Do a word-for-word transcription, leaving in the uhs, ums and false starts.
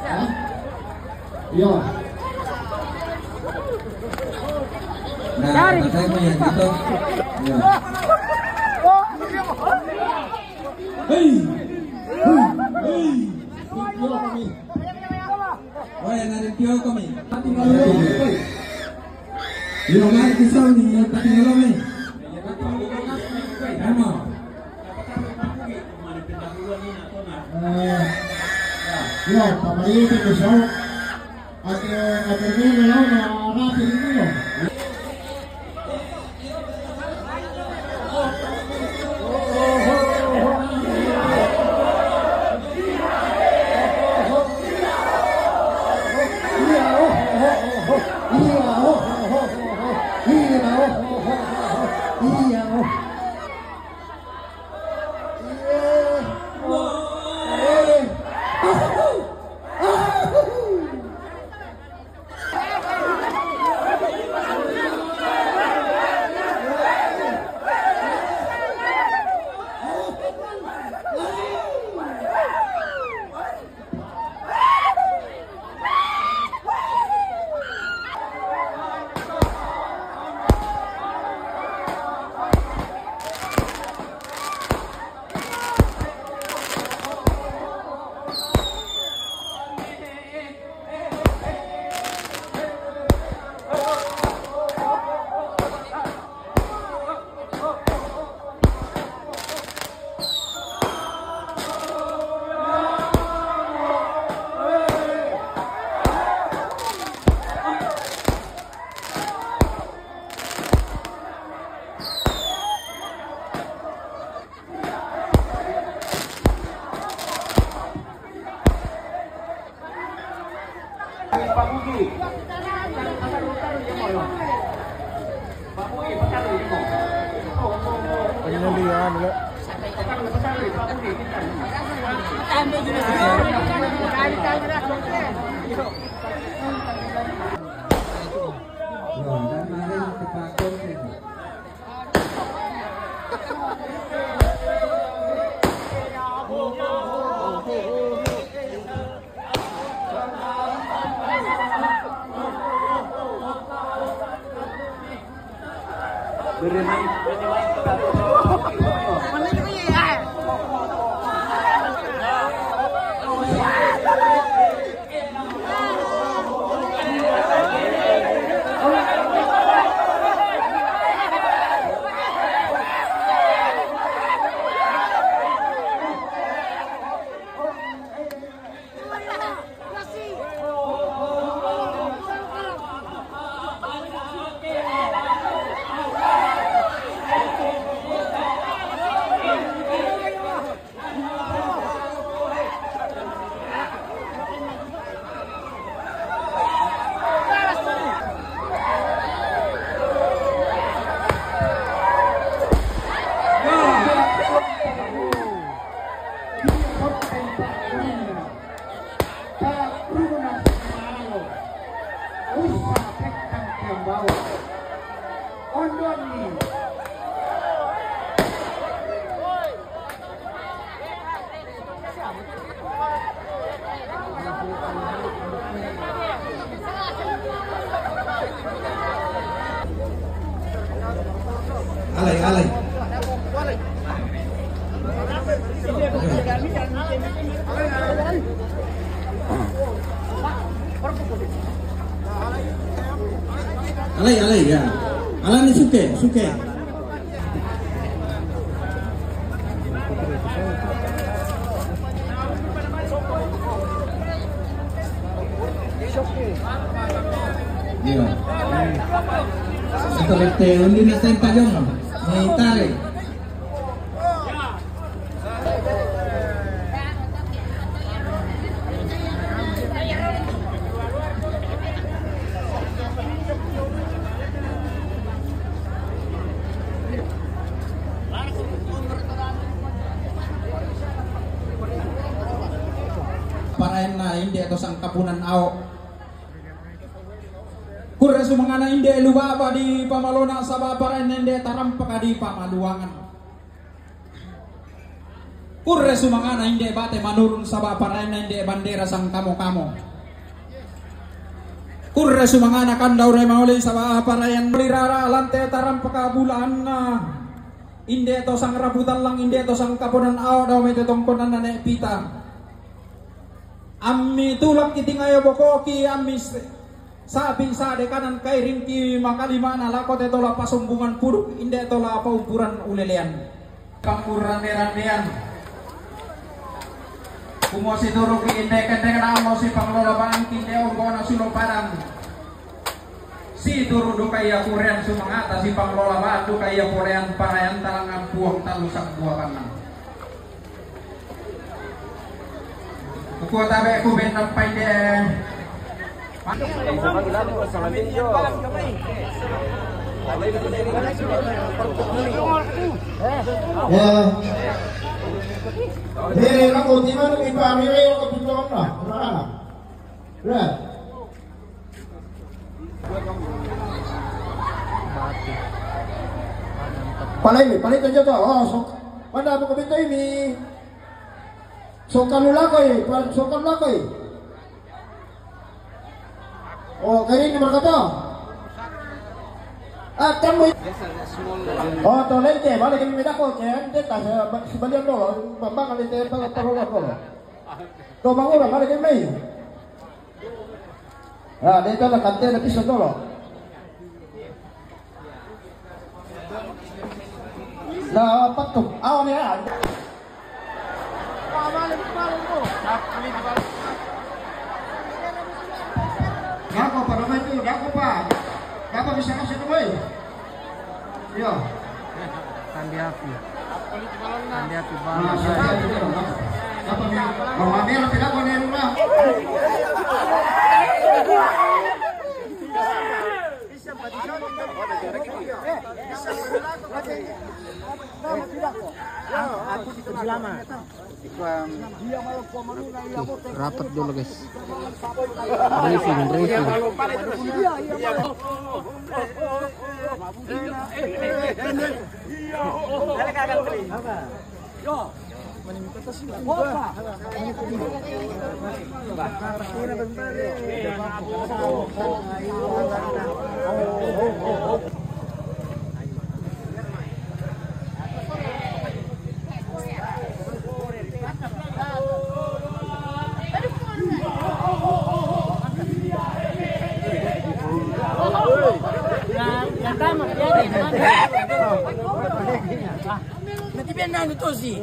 Hah? Iya. Nah, dari saya mau yang gitu. Iya. Hei. Hei. Hei. Woi, nari pio kami. Tinggal dulu. Iya, mari kisah nih, tinggal nih. Emang. Eh, yo, pamarito ko siya. Ate, ate, no, no, no, no, ate, no. Alai, alai. Alai, alai, ya. Alai ni suke, suke. Iya. Ito, ito, hindi na tayo pa yun. May tari. Paraen na inde to sangkapunan ao. Kura sumangana inde lubaba di pamalona saba paraen inde tarampaka di pamaluangan. Kurre sumangana inde bate manurun saba' parayanna inde bandera sangkamo-kamo. Kurre sumangana kanda urai mauli saba' parayan lirara lante tarampaka bulaanna. Inde to sangrabu tallang, inde to sangkaponan ao' dao mai te tongkonanna ne' pita. Ammi tulak ki tingayo bokoki, ammi s-, sa'bi sa'de kanan kairingki makalimana lako te tola pasombungan puduk, inde tola paumpuran ulelean. Pangkurrande-randean. Kumua situruki inde kendeng namo sipanglola bangki inde onggona sulo padang. Situru duka ia kurean sumangata sipanglola bang duka ia polean parayan talangan puang talu sabbua pangan. Kukua tabe' ku bennappai de. Ya. Hei, lako timanu ipamire ko pitonna. Nah. Ya. Palai, palai to joto. Oh, so. Mana apa ko bito ini? Sokan lakoi, pa-, sokan lakoi. Oh, kari ini berkata. Ah, kamu. Oh, to lente, balik kami beda ko, kan? Dia tak se-, sebalian dulu, bang, bang, kali itu, bang, bang, bang, bang. To bang, udah, balik kami. Ah, dia itu ada kantin, ada pisau dulu. Lah, apa tuh? Awan ya. Gako pa, namai tu, gako pa. Gako bisa kasi tu, boy. Yo. Tandi api. Tandi api bala. Nah, saya tu, gako. Gako ni? Mau ambil, tidak, kau ni rumah. Rapat dulu, guys. Briefing, briefing. Nanti biar nanu tosi.